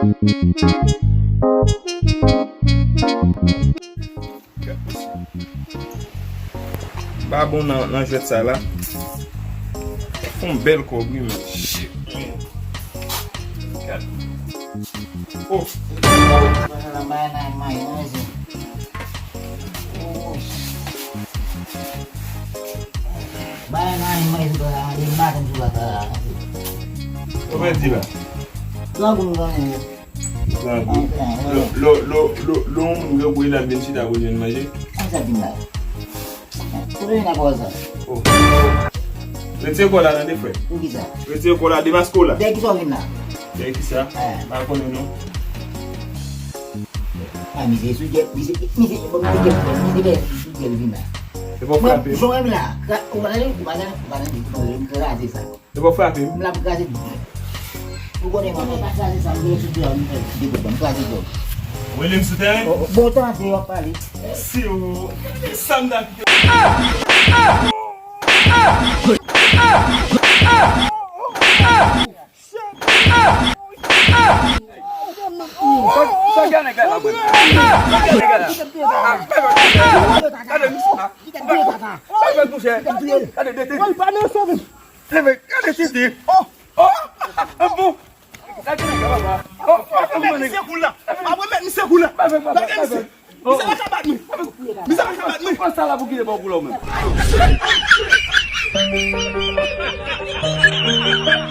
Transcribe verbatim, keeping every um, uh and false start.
M pa bon nan, nan jwèt sa la. Fè yon bèl kòb, wi, men. Shit, man. Gad. Oh. Ou pral di la. Grangou m grangou. Grangou. Lè, lè, lè, lè, lè yon moun grangou e l ap vin chita pou l jwenn manje. Konsa di m la. Kote vin ak sa? Oh. Retire kò la tande frè. Poukisa? Retire kò la, demaske w la. Dèyè kisa w vin la? Dèyè kisa? Ah. M pa konnen non. Ah, misye sou djèl, misye, misye, bon, misye djèl, misye dèyè sou djèl vin la. E pa frape. Mwen, jan w wè m la, ou pa tande, ou pa tande, ou pa tande, ou pa tande, m kraze sa. E pa frape m. M la pou kraze. Ou konnen mwen pa kraze sa, m gen sou djèl, m fè de gòd, m kraze djèl. Ou rele m sou teren? Oh, oh, bon, tande, w ap pale. Si ou, sa m ta kite. Sa, sa gen nèg la la, mwen. Sa gen nèg la la. Gade misye la. Gade misye. Gade de tete. Gade de tete. Oh, oh. Bon. Sa gen nèg la, papa. Oh, oh, oh. Misye koul la. Misye koul la. Misye pa ka bat mwen. Misye pa ka bat mwen. Pran sa la pou kite ba w koulè w menm.